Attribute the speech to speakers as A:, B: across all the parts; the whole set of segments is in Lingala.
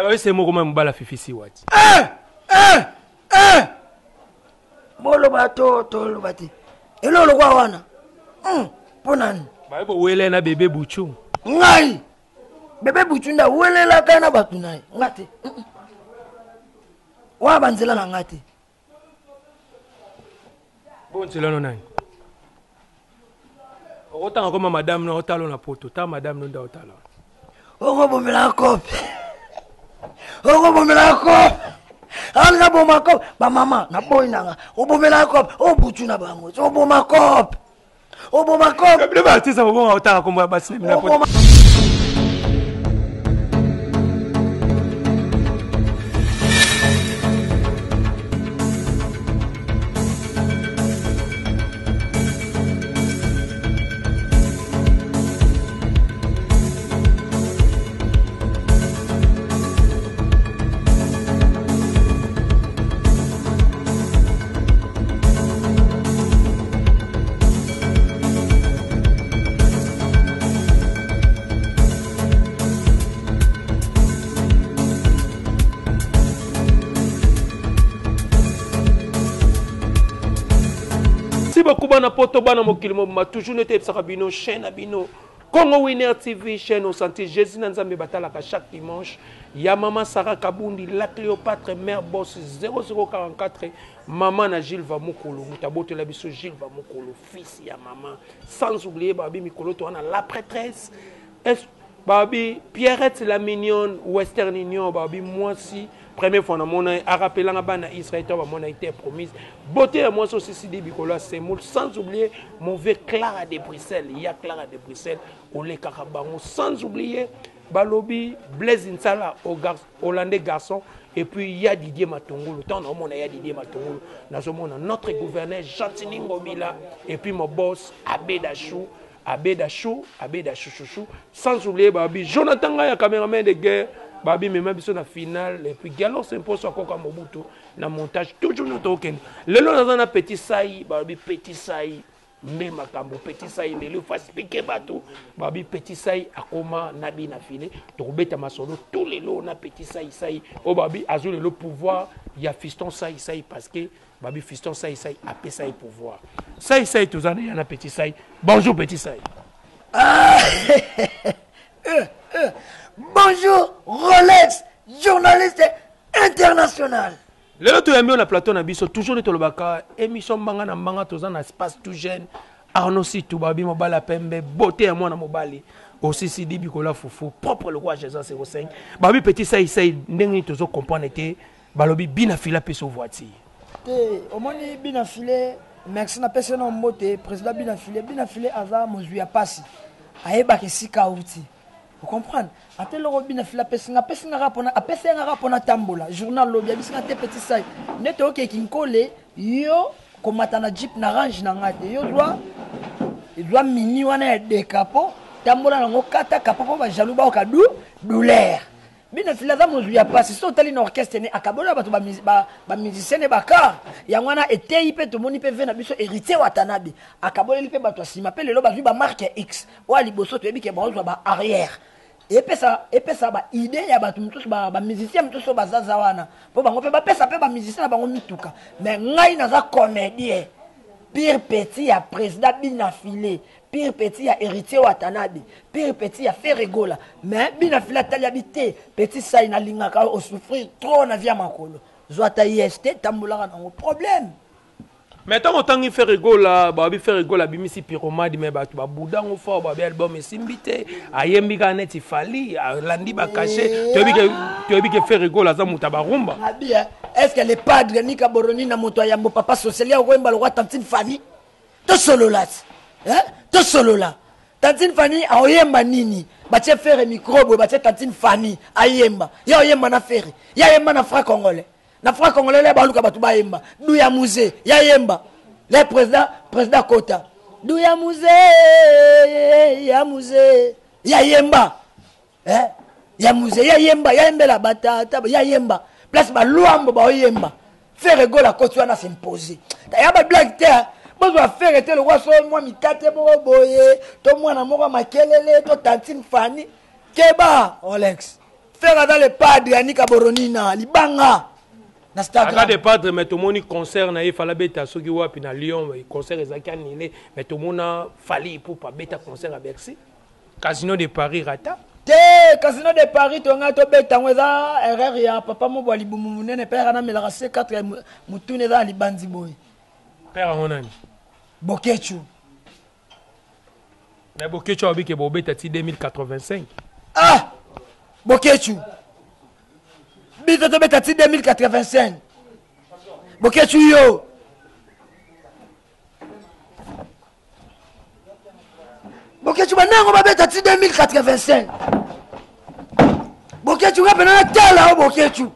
A: Mais bayese moko ma mobala Fifi Siwati.
B: Eh! Eh! Eh! Boloba to toloba te. Eloko lokwa wana. Mpo nani?
A: Baye bowele na bebe Buchu.
B: Ngai. Bebe Buchu nde awelelaka na bato na ye. Nga te. Wana banzela na nga te.
A: Bo nzela no nani? Okotanga koma madame no otalo na poto. Ta madame no nda otala.
B: Okobomela kope. Okobomela kope. Alinga boma kope. Ba mama na boyi nanga. Obomela kope. Obutu na bango. Oboma kope. Oboma kope.
A: Bino ba artiste bobonga otanga kombo ya basi na bino poto. Merci beaucoup bana poto bana mokili mobima toujours nete ebisaka bino chaîne na bino Congo Winner TV chaîne au santi Jésus na Nzambe batalaka chaque dimanche ya maman Sarah Kabundi la Cléopâtre mère boss 0044 maman na Gilles Vamukolo moto abotela biso Gilles Vamukolo fils ya maman sans oublier babi mikolo to wana la prêtresse babi Pierrette la mignonne Western Union babi mwasi première fois namona ye arapelanga bana Israël to bamona ye terre promise beauté ya mwasi osisi di bikolo ya semoule sans oublier mon vieux Clara de Bruxelles ya Clara de Bruxelles olekaka bango sans oublier balobi Blaise Nsala au gar hollandais garçon et puis ya Didier Matungulu tant naomona ya Didier Matungulu nazomona notre gouverneur Gentiny Ngobila et puis mon boss Abeda Chou Abeda Chou Abeda Chou Chou Chou sans oublier babi Jonathan Ngaya cameraman de guerre babi mema biso na finale et puis Galor s'impose akoka Mobutu na montage toujours nous tokende lelo naza na petit sai babi petit sai nde makambo petit sai lelo fasi pike bato babi petit sai akoma na bina file tokobeta masolo tout lelo na petit sai sai oyo babi azwi lelo pouvoir ya fiston sai sai parce que babi fiston sai sai apesa ye pouvoir sai sai toza na ya na petit sai bonjour petit sai.
B: Ah, bonjour Rolex journaliste international.
A: Lelo toyambi yo na plateau na biso toujours nde tolobaka émission mbanga na mbanga toza na espace tout jeune Arnaud Situ babi mobali ya pembe beauté ya mwana mobali osisi di bikola fufu propre lokola Jesus 05 babi petit sai sai ndenge nini tozo comprendre te balobi bina fila peso voiture
B: te omoni bina file merci napesi na mbote président bina file bina file aza mozwi ya pasi ayebaka esika auti O comprendre? Ata eloko bina fila apesi nga, apesi nga kaka pona, apesi nga kaka pona tambola. Journal lobi abisi nga te petit sai. Nde toyoke kinkole yo komata na jeep na range na nga te. Yo zwa zwa mini wana ya dekapo tambola nango kata kapo po ba jaloux baoka du douleur. Bino fila aza mozwi ya pasi soki otali na orchestre ne akabola bato ba musicien ne bakar yango wana eteyi mpe tomoni mpe ve na biso héritier Watanabe akaboleli mpe bato ya nsima mpe lelo bazwi ba marque ya X oyo ya liboso toyebi ke baozwa ba arrière epesa epesa ba idée ya bato mosusu ba, ba musicien mosusu oyo bazaza wana mpo bango mpe bapesa mpe ba musicien na bango mituka mais ngai naza comédien pire petit ya président bina filet pire petit ya héritier Watanabe pire petit ya Ferre Gola mais bina filet atali abi te petit sai nalingaka yo osouffrir trop na vie ya makolo zwa ata ist tambolaka nango problème.
A: Mais ntango otangi Ferre Gola babi Ferre Gola abimisi pyromade mais bato babuda yango fort babi album esimbi te ayembi kaka neti Fally alandi ba cachet toyebi ke Ferre Gola aza moto ya barumba.
B: Abi est ce que le padre Nika Boroni na moto ya yambo papa social ya koyemba lokwa tantine Fanny tosolola eh? Tosolola tantine Fanny aoyemba nini batie Ferre micro boye batie tantine Fanny ayemba ye oyemba na Ferre ye ayemba na franc congolais na franc congolais le baluka bato bayemba du ya musée ya yemba le président président kota du ya musée ya musée ya yemba eh ya musée ya yemba ya yembela batata ya yemba place ba luambo ba yemba Ferre Gola koti wana s'imposer ya ba blague te bozwa Ferre te lokwa so mwa mikate moko boye to mwana moko makelele to tantine Fanny keba Olex. Ferre aza le padre Anika Boronina libanga na
A: Instagram. Aza le padre mais tomoni concert na ye fala beta soki wapi na Lyon concert ezalaki annulé mais tomona Fally Ipupa beta concert à Bercy. Casino de Paris rata.
B: Te Casino de Paris tonga tobeta yango eza erreur ya papa mobwa libumu munene père anamelaka C4 ya mutuna eza na libanzi boye.
A: Père yango nani?
B: Boketshu.
A: Mais Boketshu alobi ke bobeta ti 2085.
B: Ah! Boketshu. Biso tobeta ti 2085. Boketshu yo. Boketshu banango babeta ti 2085. Boketshu nga pena natala yo Boketshu.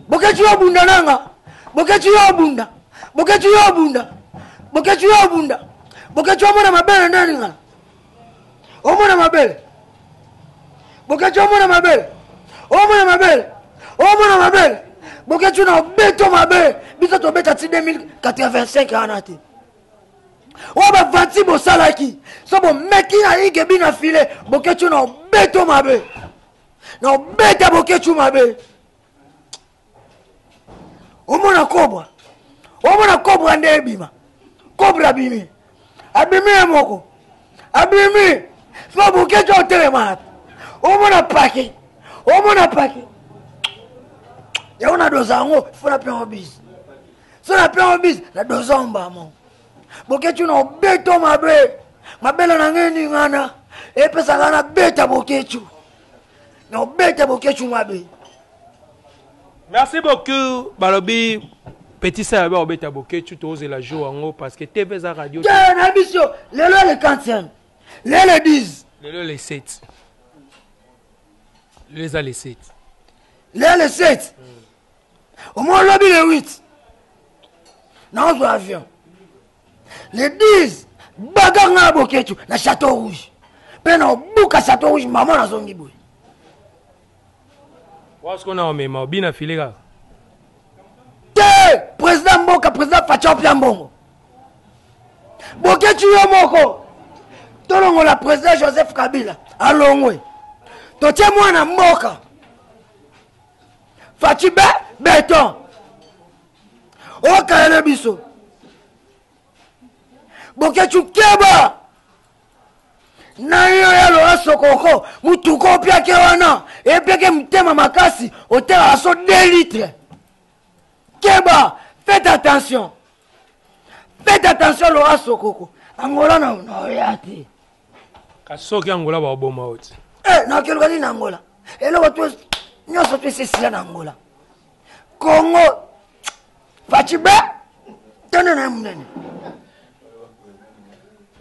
B: Boketshu yo obunda nanga. Boketshu yo obunda. Boketshu yo obunda. Boketshu yo obunda. Boketshu omona mabele ndeni ngala. Omona mabele. Boketshu omona mabele. Omona mabele. Omona mabele. Boketshu na obeto mabe. Biso tobeta ti 2085 wana te. Oyo bavanti bosalaki so bomeki na ige bino file Boketshu na obeto mabe. Na obeta Boketshu mabe. Omona kobra. Omona kobra nde ebima. Kobra abimi. Abimi ye moko. Abimi. So Boketshu otelema. Omona pake. Omona pake. Yango na doza yango, faut na pengo bise. So na pengo bise, na doza mbamo. Boketshu na obeto mabe. Mabele na ngai ningana. Epesaka na beta Boketshu. Na obeta Boketshu mabe.
A: Merci beaucoup balobi petit sœur ba obeta Boketshu tozela jour yango parce que TV za radio.
B: Te na biso lelo le 4e. Lelo le 10.
A: Lelo le 7. Lelo eza le 7.
B: Lelo le 7. Au moins lobi le 8. Naozwa avion. Le 10 bagarre na Boketshu na Château Rouge. Pe na obuka Château Rouge maman nazongi boye.
A: Wasko na omema obina file kaka.
B: Te président mboka président Fatshi opia mbongo. Boketshu yo moko. Tolongola président Joseph Kabila alongwe. Totie mwana mboka. Fatshi be beton. Okayele biso. Boketshu keba. Na yo ya lola sokoko mutuka opiake wana epiake motema makasi otelaka so 2 litres. Keba, faites attention. Faites attention lola sokoko. Angola na oya te.
A: Kasi soki Angola ba oboma oti.
B: Na keluka nini na Angola? Eloko to nyonso to esesila na Angola. Congo Fatshi be tene na ye munene.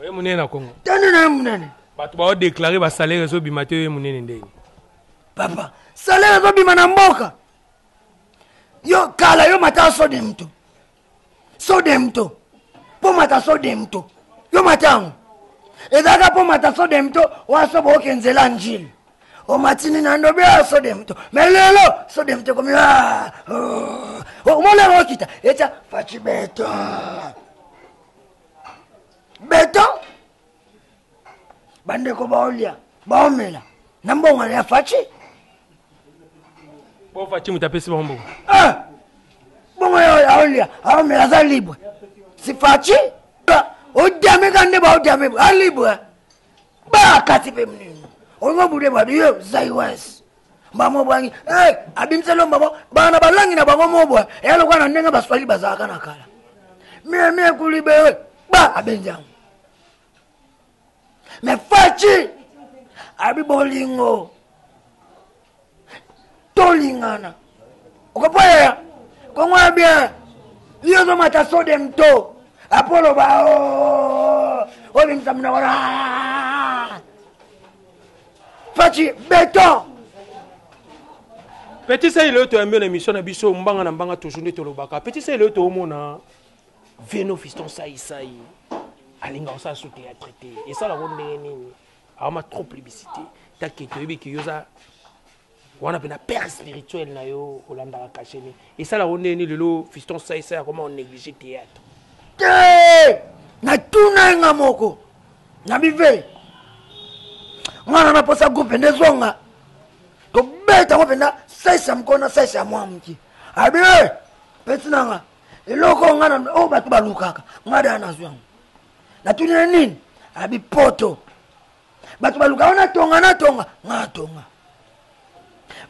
A: Oye munene na Congo.
B: Tene na ye munene.
A: Bato ba déclarer ba salaire ezobima te oye munene ndenge.
B: Papa, salaire ezobima na mboka. Yo kala yo mata so de mto. So de mto. Po mata so de mto. Yo mata. Ezalaka po mata so de mto wa so bo kenzela njili. O matini na ndobe so de mto. Mais lelo so de mto komi ah. O mona okita echa Fatshi beton. Beton. Bandeko baolia, baomela. Na mbongo ya Fatshi.
A: Bo Fatshi mutu apesi bango mbongo.
B: Ah! Bongo ya aolia, aomela za libre. Si Fatshi odiame ka nde ba odiame, a libre. Ba kati pe mnini. Ongo bude ba yo zaiwes. Mamo bwangi, eh abimiselo mamo bana balangi na bango mobwa. Ya lokwa na ndenge baswali bazalaka na kala. Mie mie kulibewe ba abenjango. Mais Fatshi abi bolingo tolingana. Okopoya Kongo ya bien. Yo zo mata so de mto. Apollo ba o. Obimisa munoko na. Fatshi béton.
A: Petit Sey lelo toyambi na émission na biso mbanga na mbanga toujours nde tolobaka. Petit Sey lelo toomona Veno fiston sai sai alinga osala su théâtre te esalako ndenge nini awama trop publicité take toyebi ke yoza wana mpe na père spirituel na yo olandaka cachet ne esalako ndenge nini lelo fiston sai sai akoma onéglige théâtre
B: te natuna ye nga moko na bive mwana naposa groupe nde zonga. Nabeta yango mpenza saisi ya mokolo na saisi ya mwa moke. Abi eh, peti na nga eloko nga na oyo bato balukaka nga da nazwi yango. Natuni ye nini? Abi poto. Bato balukaka natonga natonga nga natonga.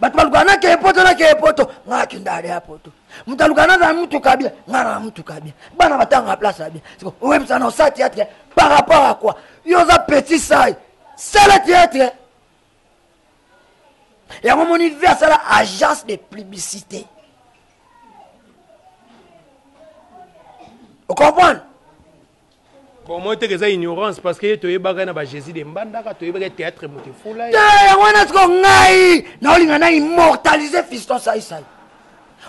B: Bato balukaka nakeye poto nakeye poto nga nakenda ale ya poto. Moto alukaka nazala motuka bien nga na motuka bien. Bana batanga place ya bien. Oyebisa na osala théâtre par rapport à quoi? Yo oza petit sai. Sala théâtre. Yango moni ve asala agence de publicité. Ocomprendre?
A: Bon, moi teke eza ignorance parce que ye toyebaka na ba Jésus de Mbandaka, toyebaka théâtre moto efula
B: ye. Te yango wana siko ngai naolinga na immortaliser fiston saisai.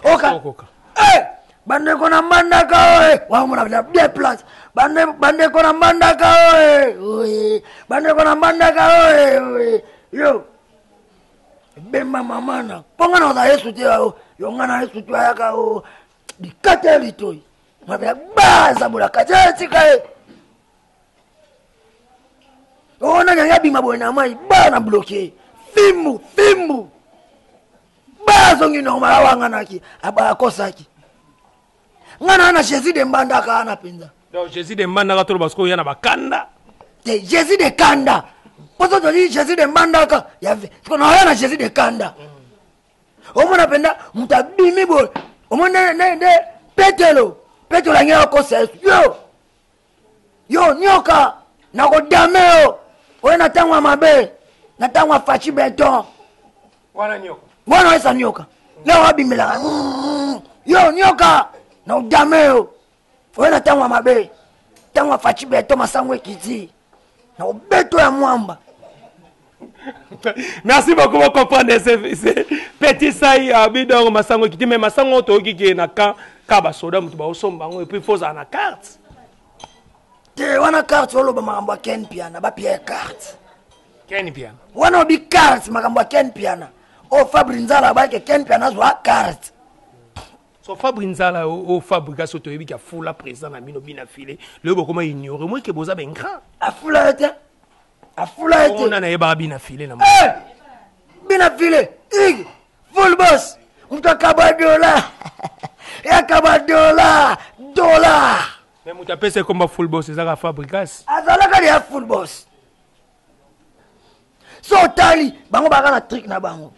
B: Oka.
A: Okoka.
B: Eh, bandeko na Mbandaka oye, wamona na bien place. Bandeko na Mbandaka oye, oye. Bandeko na Mbandaka oye, oye. Yo. Bemba mama na. Ponga na oza Yesu te yo. Yo nga na Yesu tu ayaka o. Bikata litoi. Mabela ba zabola kati eh, tika ye. Oh nani anga bima boye na mai ba na bloqué. Fimbu, fimbu. Ba zongi normal awanganaki, aba akosaki. Nga na na Jésus de Mbandaka ana penza.
A: Donc Jésus de Mbandaka toloba sikoyo ya na bakanda.
B: Te Jésus de Kanda. Poso toli Jésus de Mbandaka ya sikoyo na na Jésus de Kanda. Omona mpenza moto abimi boye omoni nde nde Petelo, Petelo angi akosa Yesu. Yo yo nyoka nakodame yo oye na ntango ya mabe na ntango ya faci beton
A: wana nyoka
B: wana oyesa nyoka leo abimelaka yo nyoka na odame yo oye na ntango ya mabe ntango ya faci beton masango ekiti na obeto ya mwamba.
A: Merci beaucoup pour comprendre ce petit sai abidon masango ekiti mais masango toyoki ke na camp ka basoda moto baosomba yango et puis faut ozala na carte.
B: Te wana carte oloba makambo ya Ken Piana bapia ya carte.
A: Ken Piana
B: wana obi carte makambo ya Ken Piana oyo Fabri Nzala abayeke Ken Piana azwa carte.
A: So Fabri Nzala o Fabrica so toyebi ki afula président na bino bina file lelo bokoma ignorer moi ke boza ben grand.
B: Afula ete afula ete
A: ona na yebaka bina file na
B: eh! Bina file ig full boss moto akaba dola akaba dola dola
A: mais moto apesa ekomba full boss ezaka Fabricas
B: azalaka ya full boss. So otali bango baka na truc na bango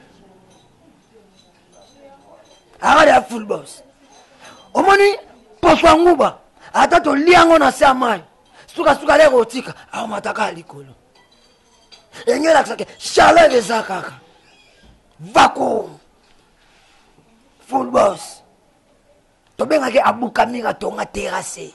B: akali ya full boss. Omoni poso ya nguba ata tolia yango na se ya mai sukasuka leko otika aomataka ya likolo enge elakisaka chaleur eza kaka vacuum full boss tobengaki abukamika tonga terrasse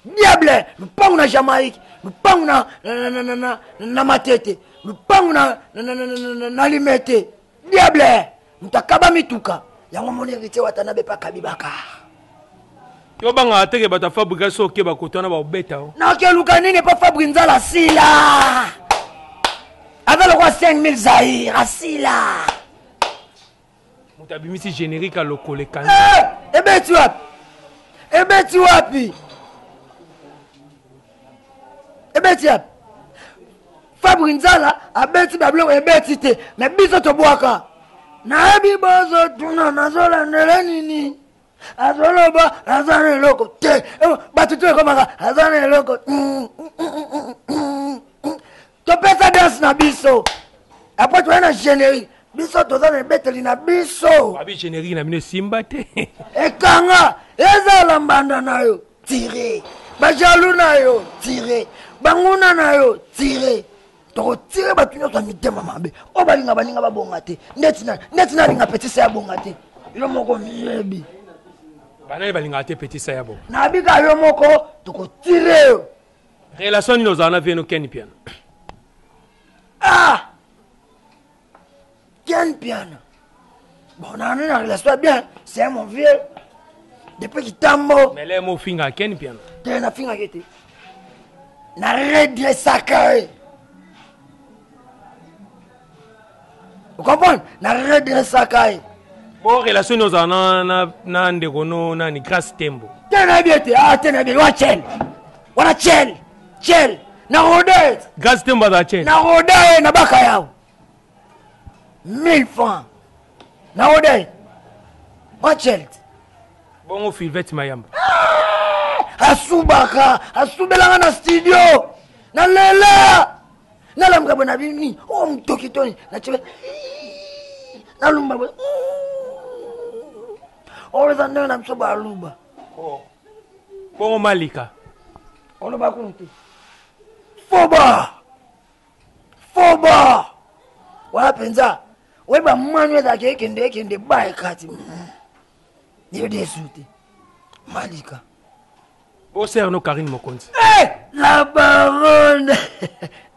B: diable lupangu na Jamaïque lupangu na, na, na, na, na, na Matete lupangu na, na, na, na, na, na, na Limete diable moto akaba mituka yango moni héritier Watanabe pa kabibaka
A: yo bangaka teke bato ya Fabrica so okeba koto wana baobeta o
B: nakeluka nini pa Fabri Nzala asila aza lokwa 5000 Zaire asila
A: moto abimisi générique ya lokolo ekangi.
B: Eh, ebeti wapi ebeti wapi ebeti wapi Fabri Nzala abeti babiloko ebeti te mais biso tobwaka nayebi bozotuna nazolandela nini azoloba aza na eloko te bato to ekomaka aza na eloko topesa danse na biso après toye na générique biso toza na ebeteli na biso
A: babi générique na bino esimba te
B: ekanga ezala mbanda na yo tire bajalu na yo tire banguna na yo tire tokotire bato nyonso ya mitema mabe oyo balinga baninga babonga te ndeti nalinga petit sa ya bonga te yo moko miyebi
A: banani balingaka te petit sa ya bonga
B: nabika yo moko tokotire yo
A: relation nini ozala na veno Ken Piana
B: ah Ken Piana bon nani na relation bien c'est mon vieux depuis kitambo
A: mais le mo finga Ken Piana
B: te na fingaki te na redressaka ye ocomprendre na redressaka ye
A: bo relation nini ozala na, na, na ndeko no nani Grâce Tembo
B: te nayebi ete ah te nayebi wa chel wana chel chel na roda ye
A: Grâce Tembo azala chel
B: na roda ye na baka yao. 1000 francs na odai wachelt.
A: Bongo Filvete Mayamba.
B: Ah! Asubaka, asubelanga na studio. Na lela. Nalamuka boye na bini, oh mtoki toni, na chebe. Nalumba boye. Oyo eza ndenge na biso baluba.
A: Oh. Bongo Malika.
B: Oloba kuna te. Foba. Foba. Wana mpenza oyeba manu ezalaka ekende ekende ba ekati yo desu te malika.
A: Boser no Karine Mokonzi.
B: Eh, la baronne.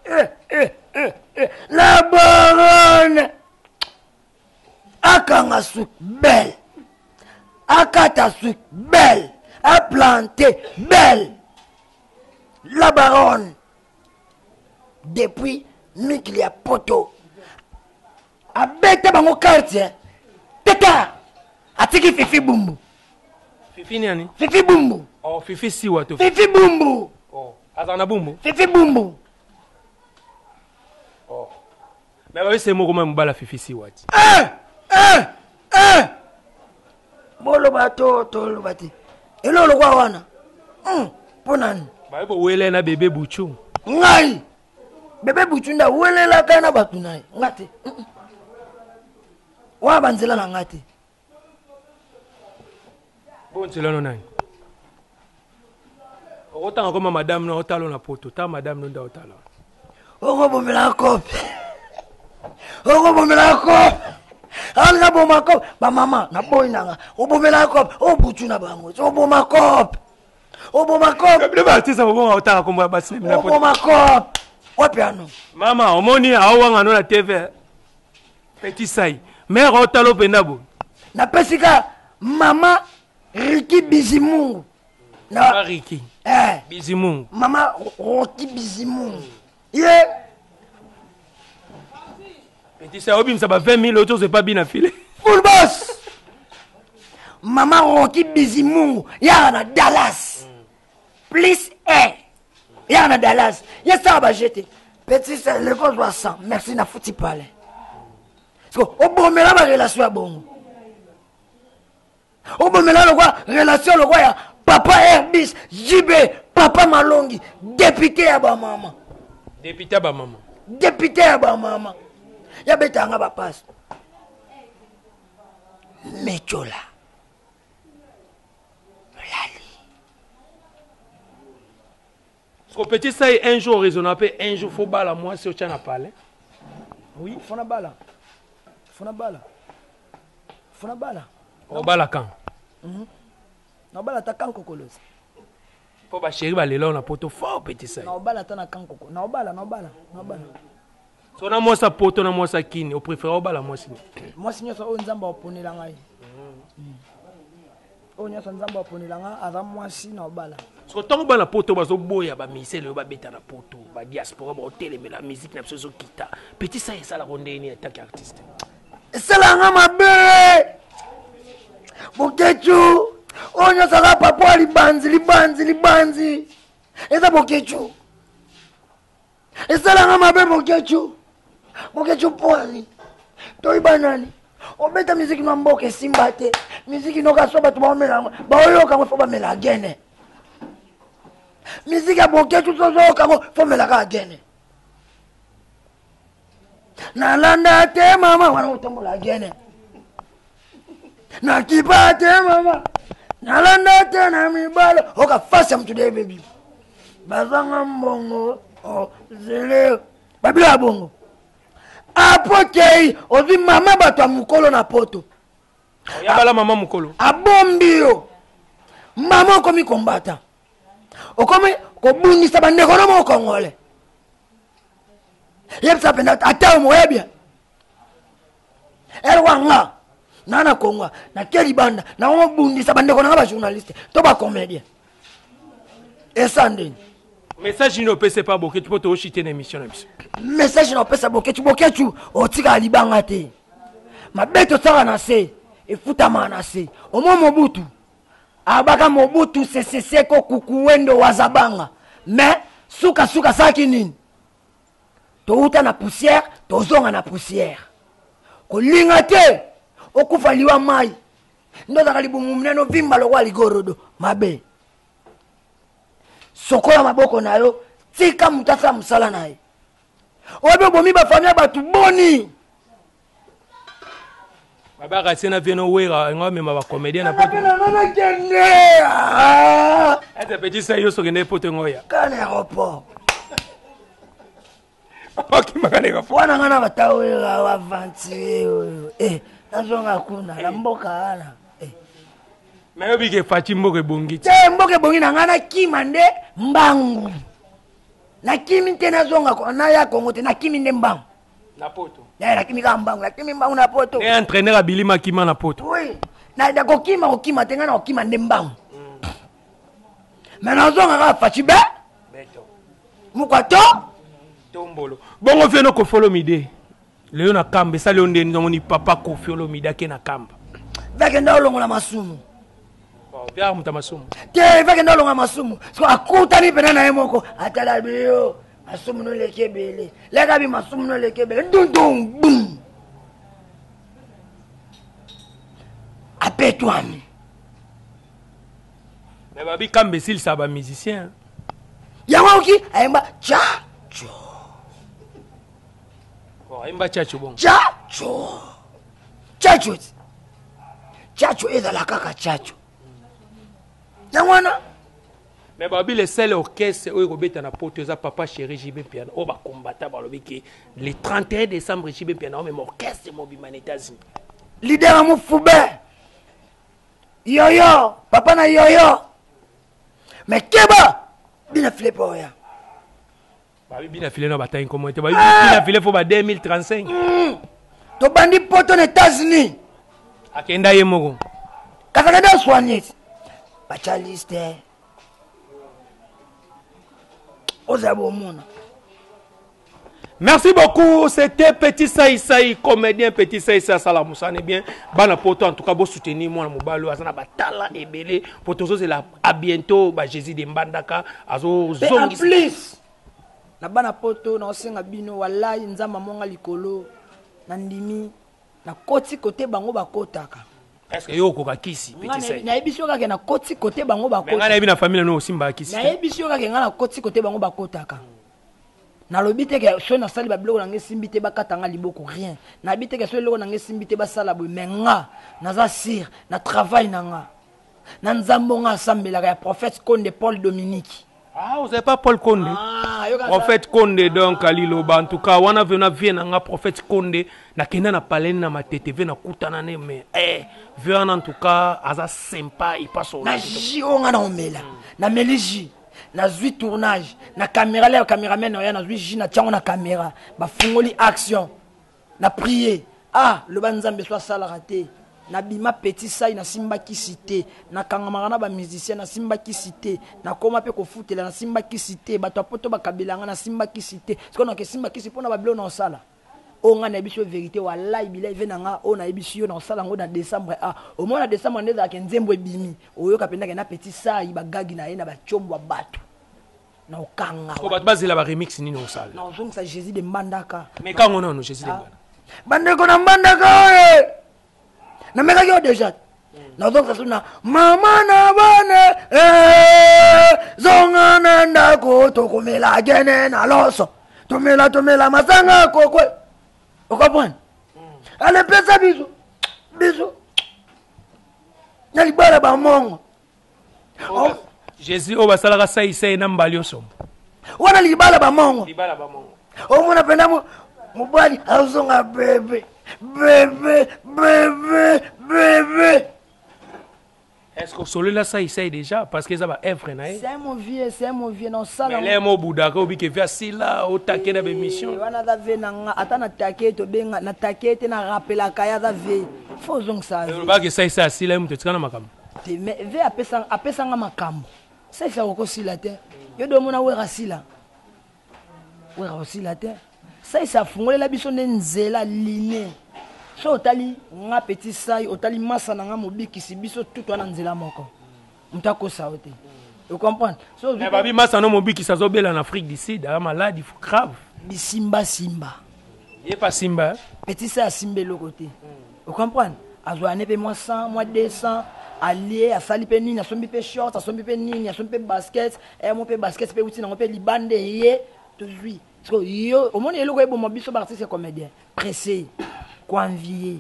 B: Eh, eh, eh, eh. La baronne. Akanga suki belle. Akata suki belle. Aplante belle. La baronne. Depuis mikili ya poto. Abeta bango quartier. Teta. Atiki Fifi Bumbu.
A: Fifi nani?
B: Fifi Bumbu.
A: Oh, Fifi Siwa to.
B: Fifi Bumbu.
A: Oh, azana na Bumbu.
B: Fifi Bumbu.
A: Oh. Mais ba se moko ma mbala Fifi Siwa ti.
B: Eh! Eh! Eh! Boloba to to loba te. Elolo kwa wana. Pona nini?
A: Ba bo wele na bébé Buchu.
B: Ngai. Bébé Buchu nda welela kana batu na ye. Nga te. Wa banzela na nga te.
A: Bon nzela no nani? Okotanga koma madame no otalo na poto, ta madame no nda otala.
B: Okobomela kope. Okobomela kope. Anga boma kope. Ba mama na boy nanga. Obomela kope. Obutu na bango. Oboma kope. Oboma kope.
A: Bino ba artiste bobonga otala kombo ya basi na poto.
B: Oboma kope. Wapi ano?
A: Mama omoni awanga no na TV. Petit Sai. Mère otalo penda bo.
B: Napesi ka mama Ricky Bizimungu.
A: Na mama Ricky.
B: Eh.
A: Bizimungu.
B: Mama Rocky Bizimungu. Ye.
A: Petit Sai obimisa ba 20 000 autres pas bien affilé.
B: Full boss. Mama Rocky Bizimungu ya na Dallas. Plus 1. Ya na Dallas. Ye ça ba jeter. Petit Sai le cause 100. Merci na fouti parler. So obomela ba relation ya bongo. Obomela lokwa relation lokwa ya papa Herbis JB papa Malongi député ya ba mama.
A: Député ya ba mama.
B: Député ya ba mama. Ya betanga ba passe. Mechola. Lali.
A: Parce que petit Sai un jour raisonnable pe un jour faut bala moi si otya na palais.
B: Oui, faut na bala. Faut na bala. Faut na bala.
A: Obala quand?
B: Na bala ta kan kokolosi.
A: Po ba chéri ba lela na poto fort petit Sai.
B: Na obala ta na kan koko. Na obala, na obala, na obala.
A: So na mwasa poto na mwasa kini, o préfère obala mwasi.
B: Mwasi nyonso oyo Nzambe aponela ngai. Oyo nyonso Nzambe aponela ngai aza mwasi na obala.
A: So ntango bana poto bazoboya ba misele oyo babeta na poto, ba diaspora ba otelemela musique na biso ezokita. Petit Sai esalaka ndenge nini en tant qu'artiste?
B: Esalanga mabe. Boketshu oyo nyonso aza papa ya libanzi, libanzi, libanzi. Eza Boketshu. Esalanga mabe Boketshu. Boketshu pwani. Toyiba nani? Obeta musique na mboka esimba te. Musique noka so bato baomela yango, baoyoka yango fo bamela gene. Musique ya Boketshu tozoyoka yango fo melaka gene. Nalanda te mama wana otambola gene. Nakipa te mama. Nalanda te na mibalo. Oka face ya mutu de baby. Bazanga mbongo. Oh, zele. Babila ya bongo. Apokei ozwi mama bato ya mokolo na poto.
A: Oyabala mama mokolo.
B: Abombi yo. Mama okomi kombata. Okomi kobundisa bandeko na moko Congolais. Yebisa mpenza ata omoyebia. Elwa nga na na Kongo na ke libanda na obundisa bandeko na nga ba journaliste to ba comédien. Esa ndeni.
A: Message ni opesa pa Boketshu po to chiter na émission na biso.
B: Message na opesa Boketshu, Boketshu otika libanga te. Mabeto saka na se efutama na se. Omo Mobutu abaka Mobutu sese seko kukuwendo wazabanga. Mais suka suka saki nini? Touta na poussière, tozonga na poussière. Kolinga te okufa liwa mai nde ozalaka libumu monene ovimba lokola ligorodo mabe. Sokola maboko na yo, tika moto asala mosala na ye. Oyebi obomi bafami ya bato boni?
A: Babaka se na vieno wera ngo amema ba comédien na poto.
B: Nakende
A: ete petit sai yo sokende poto ngo ya
B: kana aéroport.
A: Okimaka na aéroport.
B: Wana nga na batawera aventurier oyo eh, nazonga kuna na mboka wana eh.
A: Nayobi ke Fatshi mboka ebongi
B: te. Mboka ebongi na ngai nakima nde mbangu. Nakimi te, nazonga naya Kongo te, nakimi nde mbangu.
A: Na poto.
B: Nakimi kaka mbangu, nakimi mbangu na poto.
A: Ne entraîneur abilima akima na poto.
B: Oui. Nakokima kokima te, ngai nakokima nde mbangu. Mais nazonga kaka Fatshi be. Mokwato.
A: Tombolo. Bongo vieno Koffi Olomide. Lelo na kamba esali yo ndeni namoni papa Koffi Olomide ake na kamba.
B: Vakenda olongola masumu.
A: Pierre moto masumu.
B: Te, vakenda olongola masumu. So akutani pena na ye moko atala biyo masumu no leki ebele. Leka bi masumu no leki ebele. Dum dum bum. Apetwami.
A: Mais babi kamba esilisa ba musicien.
B: Yango oki ayemba cha cho.
A: Ayemba chacho bongo.
B: Chacho. Chacho. Chacho ezala kaka chacho. Yango wana.
A: Mais babi le seul orchestre oyo ekobeta na poto eza Papa Chéri JB Mpiana oyo bakombata balobi ke le 31 décembre JB Mpiana omema orchestre mobima na États-Unis.
B: Leader ya mofube. Yoyo, papa na yoyo. Mais keba bina file po ya.
A: Babi bina file na batangi komo te. Babi bina file fo ba 2035.
B: Tobandi poto na États-Unis.
A: Akenda ye moko.
B: Kaka kenda soigner. Bacha liste. Oza bomona.
A: Merci beaucoup, c'était Petit Saï Saï, comédien Petit Saï Saï Salah Moussane bien. Bana poto en tout cas, beau soutenir moi mobalo, azana batala ebele, poto c'est la à bientôt ba Jésus de Mbandaka, azo
B: zongi. En plus, na bana poto na osenga bino wallahi nzamba monga likolo na ndimi na koti kote bango bakotaka.
A: Est-ce que yo okoka kisi Petit Saï?
B: Na yebi kaka na koti kote bango bakotaka.
A: Nga na yebi na famille no osimba kisi.
B: Na yebi kaka nga na koti kote bango bakotaka. Nalobi te ke so nasali ba biloko na ngai esimbi te bakata nga liboko rien. Nayebi te ke so eloko na ngai esimbi te basala boye, mais nga naza sûr na travail na nga. Na nzambo nga asambelaka ya prophète Konde Paul Dominique.
A: Ah, vous avez pas Paul Konde?
B: Ah, yoka
A: prophète Konde donc aliloba en tout cas wana vena vie na nga prophète Konde na kenda na palais na matete ve na kutana ne mais eh vie en tout cas aza sympa il passe au
B: Na ji o nga na omela. Na meli ji. Nazwi tournage na caméra le cameraman na ya nazwi ji na tiango na caméra bafungoli action na prier ah loba nzambe so asalaka te nabima petit sai nasimbaki te nakangamaka na ba musicien nasimbaki te nakoma pe kofutela nasimbaki te bato ya poto bakabelanga nasimbaki te sikoyo nakesimba kisi mpona babilo na osala oyo ngai nayebi so vérité wallahi bilahi ve na nga oyo nayebi si yo na osala yango na décembre a au moins na décembre nde ezalaka nzembo ebimi oyoka mpenza ke na petit sai bagagi na ye na bacombo ya bato na okanga
A: Ko bato bazela ba remix nini osala
B: na ozongisa Jésus de Mbandaka.
A: Mais kango nono Jésus de Mbandaka.
B: Bandeko na Mbandaka oye namekaki yo déjà nazongisa so na mama na bana zonga na ndako tokomela gene na loso tomela tomela masanga kokwe okomprendre ale pesa biso biso na libala bamongo.
A: Oh, Jésus oyo basalaka sai sai na mbali osombo
B: wana libala bamongo.
A: Libala bamongo.
B: Omona mpena mobali azonga bebe bebe bebe bebe.
A: Est-ce que solola sai sai déjà parce que ça va œuvre na ye?
B: C'est mon vieux, c'est mon vieux non sala.
A: Mais mo budaka obi ke via sila o take na bémission.
B: Wana za ve na nga ata na take to benga na take te na rappelaka ya za ve. Faut zongisa.
A: Ba ke sai sai sila mutu tika na makambo.
B: Te mais ve apesa apesa nga makambo. Sai sai okosila te. Yo do mona wera sila. Wera osila te. Sai sai afungolela biso nde nzela line. So otali nga petit sai otali masa na nga mobikisi biso tout wana nzela moko. Mutu akosa yo te. You comprendre? So
A: mais babi masa no mobikisi azobela na Afrique du Sud, a malade grave.
B: Bisimba simba.
A: Ye pa simba.
B: Petit Sai asimba eloko te. Ocomprendre? Azwa ne mpe mwa 100, mwa 200, alie, asali mpe nini, asombi mpe short, asombi mpe nini, asombi mpe basket, eh, mo mpe basket mpe euti nango mpe libanda eye, tozwi. Siko yo omoni eloko eboma biso ba artiste comédien, pressé, koenvier.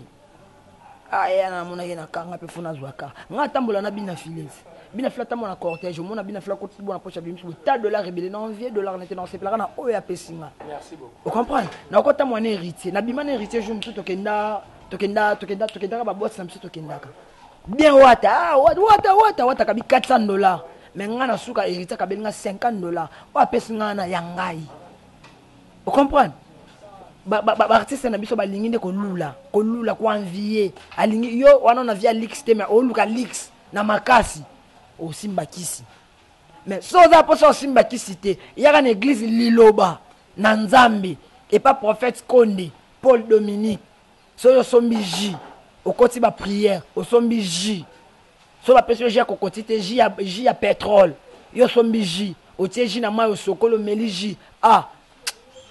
B: Ah, ye ana namonaki na kanga mpe fo nazwa ka. Nga atambola na bina filet. Bina filet atambola na cortège, omona bina filet akoti bona poche abimisi boye, ta dollar ebele na envier dollar na te, na osepelaka na oyo apesi nga.
A: Merci beaucoup.
B: O comprendre? Na okotambola na héritier, na bima na héritier jour mosusu tokenda, tokenda, tokenda, tokendaka ba boîte na biso tokendaka. Bien wata, ah, wata, wata, wata, wata kabi 400 dollars. Mais nga na suka héritier kabeli nga 50 dollars. Oyo apesi nga na ya ngai. O comprendre? Ba, ba, ba, ba artiste na biso balingi nde kolula, kolula, koenvier. Alingi yo wana na via lix te mais oluka lix na makasi. Osimba kisi. Mais so oza posa osimba kisi te, yaka na église liloba na Nzambe epa prophète Konde, Paul Dominique. Soki osombi jus, okoti ba prière, osombi jus. Soki bapesi yo jus ya kokoti te, jus ya, jus ya pétrole. Yo osombi jus, otie jus na mayi osokoli omeli jus. Ah,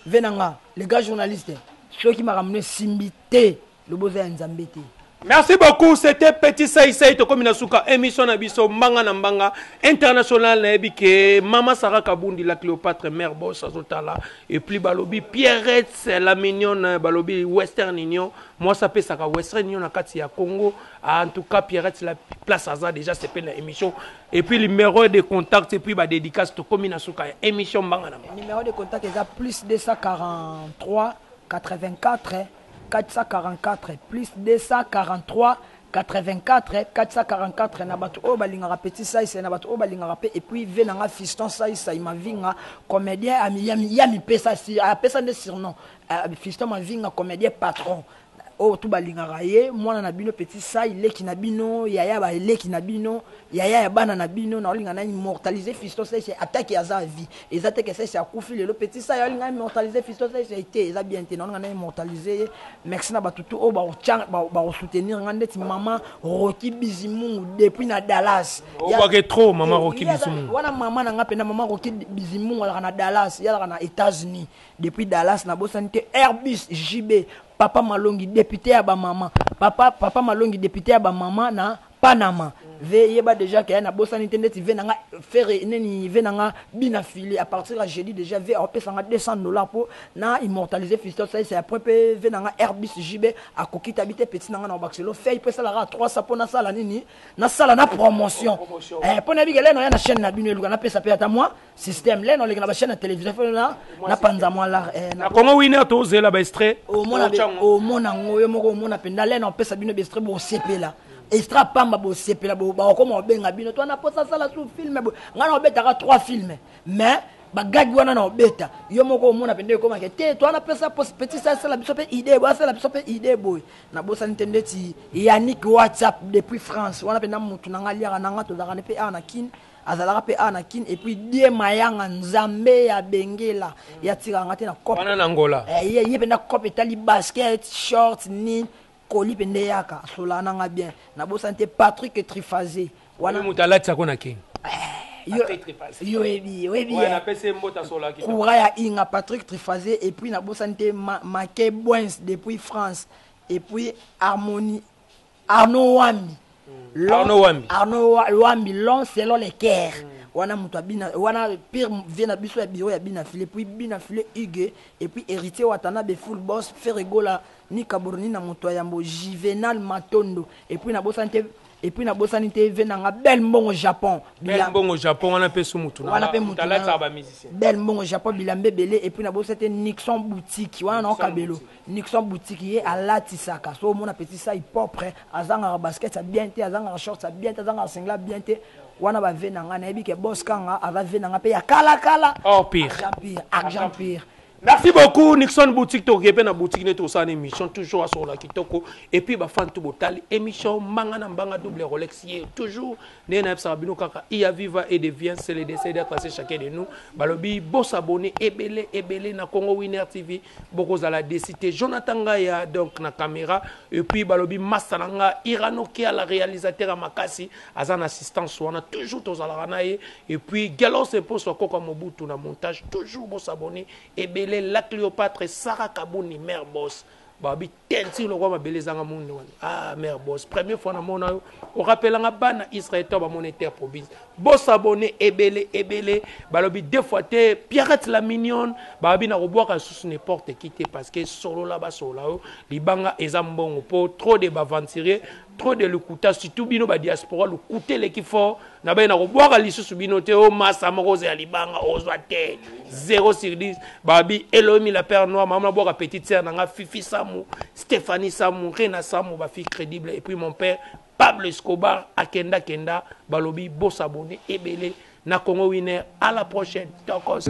B: ve na nga, les gars journalistes, soki makambo no esimbi te, loba oza ya Nzambe te.
A: Merci beaucoup, c'était Petit Sai Sai tokomi na suka émission na biso mbanga na mbanga international na yebi ke Mama Sarah Kabundi la Cléopâtre mère boss azotala et puis balobi Pierrette la mignonne balobi Western Union moi ça pesaka Western Union na kati ya Congo en tout cas Pierrette la place aza déjà c'est peine émission et puis numéro de contact et puis ba dédicace tokomi na suka ya émission mbanga na mbanga.
B: Numéro de contact eza plus 243 84 444 plus 243 84 444 na bato oyo balingaka petit saisai na bato oyo balingaka mpe epuis ve na nga fiston saisai mavinga comédien ya mipesa apesa nde surnom fiston mavinga comédien patron oyo tu balingaka ye mwana na bino petit sai leki na bino yaya baleki na bino yaya ya bana na bino naolinga na immortaliser fiston saisai ataki aza vie eza te ke saisai akufi lelo petit sai aolinga immortaliser fiston saisai te eza bien te naolinga na immortaliser ye merci na bato tu oyo bakosoutenir nga ndeti mama Rocky Bizimungu depuis na Dallas
A: obwake trop mama Rocky Bizimungu
B: wana mama na nga mpenza mama Rocky Bizimungu alaka na Dallas ye alaka na États-Unis depuis Dallas nabosani te Airbus JB papa Malongi député ya bamama papa papa Malongi député ya bamama na Panama ve yeba déjà ke nabosani te ndeti ve na nga ferre nini ve na nga bina fili à partir ya jeudi déjà ve apesa nga 200 dollars po na immortaliser fiston sai c'est après pe ve na nga Airbus JB akoki tabi te petit na nga na obakiselo fei pe esalaka 300 po nasala nini nasala na promotion eh po nayebi ke lelo ya na chaîne na bino eluka napesa pe ata mwa système lelo oleki na ba chaîne ya télévision fo na napanza mwa lar
A: eh, na Congo winner tozela ba extrait
B: omona omona ngo yo moko omona mpenza lelo opesa bino ba extrait bosepela extra pamba bosepela bakokoma kobenga bino to na posa sala su film ngai na obetaka 3 films mais bagagi wana na obeta yo moko omona mpenza ekomaka te to wana pesa petit asala biso mpe idée boye asala biso mpe idée boye nabosani te ndeti yannick whatsapp depuis france wana mpenza motu na ngai aliaka na ngai tozalaka ne mpe awa na kine azalaka mpe awa na kin et puis die mayanga nzambe ya bengela ya tikaka nga te na
A: cop wana na Angola
B: eh, ye ye mpenza cop etali basket short nini koli mpe nde yaka asolaka na nga bien nabosani te Patrick Triphasé
A: wana moto alatisako na kin
B: eh, yo oyebi oyebi courant ya inga Patrick Triphasé et puis nabosani te Make Boins depuis France et puis Harmonie Arnaud Wambi.
A: Long, Arnaud Wambi.
B: Arnaud Wambi, long selon les cœurs. Wana moto abina wana pire vie na biso ya bureau ya bina file puis bina file Hugues et puis héritier Watanabe full boss Ferregola ni Kaburni na moto ya yambo Juvenal Matondo et puis na bosani te et puis na bosani te ve nanga belle mbongo Japon
A: belle mbongo Japon wana pe su mutu
B: wana pe mutu na ba musicien belle mbongo Japon bilambe belé et puis na bosani te Nixon boutique wana na kabelo Nixon boutique ye alatisaka so omona petit sai propre azangaka basket ya bien te azangaka short ya bien te azangaka singlet bien te wana ba ve na nga nayebi ke boss kanga aza ve na nga pe ya kala kala
A: or pire
B: argent pire argent pire
A: Merci beaucoup Nixon Boutique toke pe na boutique ne tosala na émission toujours asola kitoko et puis ba fan tout botali émission mbanga na mbanga double Rolex ye toujours ndenge nayebisaka bino kaka iya viva et devient c'est le décès d'être assez chacun de nous balobi bosabone ebele ebele na Congo Winner TV bokozala desi te Jonathan Ngaya donc na caméra et puis balobi masta na nga Irano Kiala réalisateur ya makasi aza na assistance wana toujours tozalaka na ye et puis Galos Eposo akoka Mobutu na montage toujours bosabone ebele. ebele. La Cléopâtre, Sarah Kabuni, mère boss, babi teinture lokwa mabele ezanga mundu wana. Ah, mère boss, première fois namona yo, orappelanga bana Israël to bamona terre province. Bosabone ebele ebele, balobi deux fois te. Pierrette la mignonne, babi na kobwaka susu n'importe qui te, parce que solola basolola yo libanga eza mbongo po trop de baventurier, trop de lokuta, surtout bino ba diaspora, lokuta eleki fort. Na baye na kobwaka lisusu bino te. O masa moko ozela libanga ozwa te 0 sur 10. Babi Elomi la père noire, mama nabwaka petite sœur nanga Fifi Samu, Stéphanie Samu, Rena Samu, bafille crédible, et puis mon père Pablo Escobar akenda kenda. Balobi bosabone ebele na Congo Winner. À la prochaine, tokos.